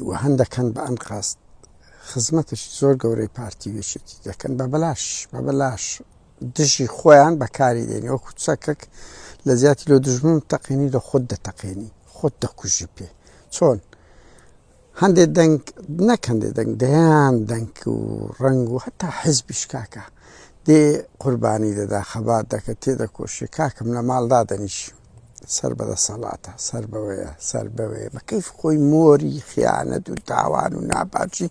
و هەندەکەن بە ئەنقەست خزمەتێکی زۆر گەورەی پارتی و یەکێتی دەکەن بە بەلاش بە بەلاش دژی خۆیان بەکاری دێنی وەکو چەکەک لە جیاتی لۆ دژمن تەقێنی لە خۆت دەتەقێنی خۆت دەکوژی پێ چۆن هەندێک دەنگ نەک هەندێک دەنگ دەیان دەنگ و ڕەنگ و هەتا حزبیش کاکە دێ قوربانی دەدا خەبات دەکە تێدەکۆشێ کاکەم لە ماڵدا دەنیشی سەر بە دەسەڵاتە، سەر بەوەیە، سەر بەوەیە، بە کەیف خۆی مۆری خیانەت و تاوان و ناپاکی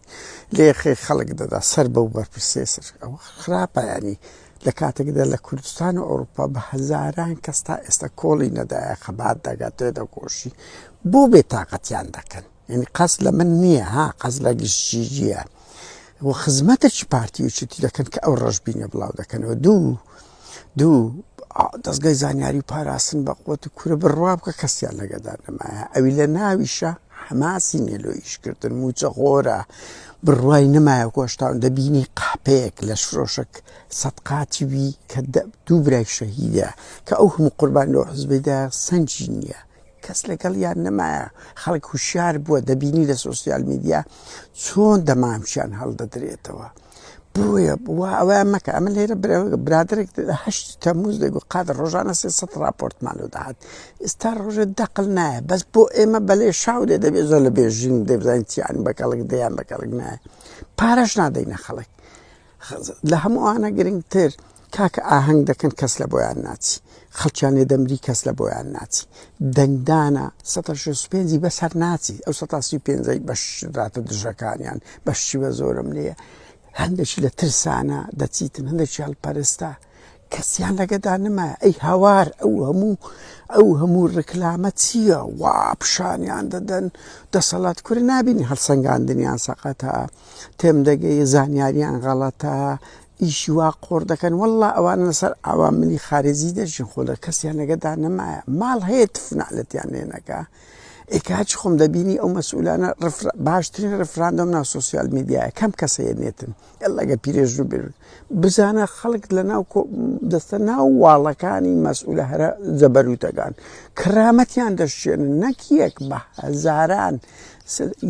لێخەی خەڵک دەدا، سەر بەو بەرپرسەیە سەر ئەوە خراپە یانی لە کاتێکدا لە کوردستان و ئەوروپا بە هەزاران کەس تا ئێستا کۆڵی نەدایە خەبات دەگات تێدەکۆشی بۆ بێتاقەتیان دەکەن یعنی قەس لە من نییە ها قەس لە گشتیە و خزمەتێکی پارتی و چیتی دەکەن کە ئەو ڕەشبینە بڵاو دەکەنەوە دوو دوو دەستگای زانیاری و پاراستن بە قوت و کورە بڕوا بکە کەسیان لەگەدا نەمایە ئەوی لە ناویشە حەماسی نیە لۆ ئیشکردن موچە خۆرە بڕوای نەمایە کۆشتاون دەبینی قاپەیەک لە شرۆشک سەدقاتی وی کە دوو برای شەهیدە کە ئەو هەموو قوربان لۆ حزبیدا سەنجی نییە کەس لەگەڵیان نەمایە خەڵک هوشیار بووە دەبینی لە سۆسیال میدیا چۆن دەمامکیان هەڵدەدرێتەوە بۆیە وا ئەوەیان مەکە ئەمە لێرە برادێک هەشت تەموز دەگو قادر ڕۆژانە 300 راپۆرتمان لۆ دەهات ئێستا ڕۆژێ دەقل نایە بەس بۆ ئێمە بەلێ شاو دێ دەبێت زۆر لە بێژین دەبزانین چیان بەکەڵک دەیان بەکەڵک نایە پارەش نادەینە خەڵک لە هەموو ئەوانە گرنگتر کاکە ئاهەنگ دەکەن کەس لە بۆیان ناچی خەڵکیان لێ دەمری کەس لە بۆیان ناچی دەنگدانە 165 بەسەر ناچی ئەو 135 بەش راتە دژەکانیان بەشی بە زۆرم لێیە هەندێکی لە ترسانە دەچیتن هەندێکی هەڵپەرستە کەسیان لەگەدا نمایە ئەی هاوار ئەو هەموو ئەو هەموو ڕکلامە چییە وا پیشانیان دەدەن دەسەڵات کورە نابینی هەڵسەنگاندنیان سەقەتە تێم دەگەی زانیاریان غەڵەتە ئیشی وا قۆڕ دەکەن واللە ئەوانە لەسەر عەواملی خارجی دەژین خۆ لە کەسیان لەگەدا نەمایە ماڵ هەیە تفنالەتیان لێ نەکا ئێ کاچ خۆم دەبینی ئەو مەسئولانە باشترین ڕفراندۆم ناو سۆسیال میدیایە کەم کەسەیە نێتن ئەلەگە پیرێژن بێ بزانە خەڵک لە ناو دەستە ناو واڵەکانی مەسئولە هەرە جەبەروتەکان کرامەتیان دەشێنن نەک یەک بە هەزاران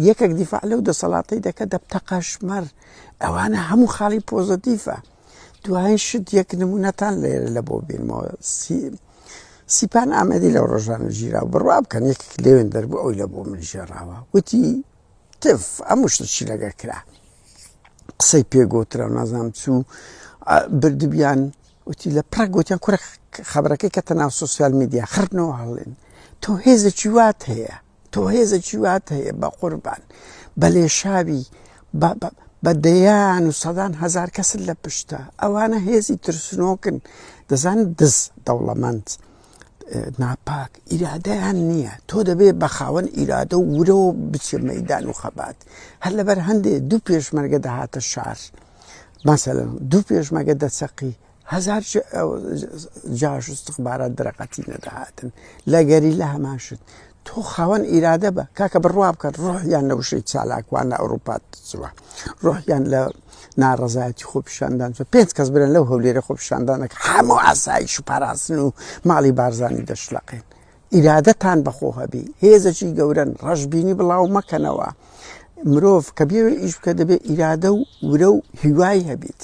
یەکێک دیفاع لەو دەسەڵاتەی دەکە دەبتە قەشمەر ئەوانە هەموو خاڵی پۆزەتیفە دوایین شت یەک نمونەتان لێرە لە بۆ بینمەوە سیپان ئامەدی لەو ڕۆژانە ژیرا و بڕوا بکەن یەکێک لێوێن دەربوو ئەوی لە بۆ من ژێڕاوە وتی تف ئەم شتە چی لەگە کرا قسەی پێ گۆترا و نازانم چوو بردبیان وتی لە پڕ گوتیان کورە خبرەکەی کەتە ناو سوسیال میدیا خڕنەوە هەڵێن تۆ هێزێکی وات هەیە تۆ هێزێکی وات هەیە بە قوربان بە لێشاوی بە دەیان و سەدان هەزار کەست لە پشتە ئەوانە هێزی ترسنۆکن دەزان دز دەوڵەمەند ناپاک ئیرادەیان نییە تۆ دەبێ بە خاوەن ئیرادە و ورەوە بچێ مەدان و خەبات هەر لەبەر هەندێ دوو پێشمەرگە دەهاتە شار مەسەلەن دوو پێشمەگە دەچەقی هەزار جاش و استخبارات درەقەتی نەدەهاتن لە گەریلا هەمان شت تۆ خاوەن ئیرادە بە کاکە بڕوا بکە ڕۆحیان لە وشەی چالاکوان لە ئەوروپا چوە ڕۆحیان لە ناڕەزایەتی خۆپیشاندان چوە پێنج کەس برن لەو هەولێرە خۆپیشاندانەکە هەموو ئاسایش و پاراستن و ماڵی بارزانی دەشلەقێن ئیرادەتان بەخۆ هەبی هێزەکی گەورەن ڕەشبینی بڵاو مەکەنەوە مرۆڤ کە بێوێ ئیش بکە دەبێ ئیرادە و ورە و هیوای هەبیت.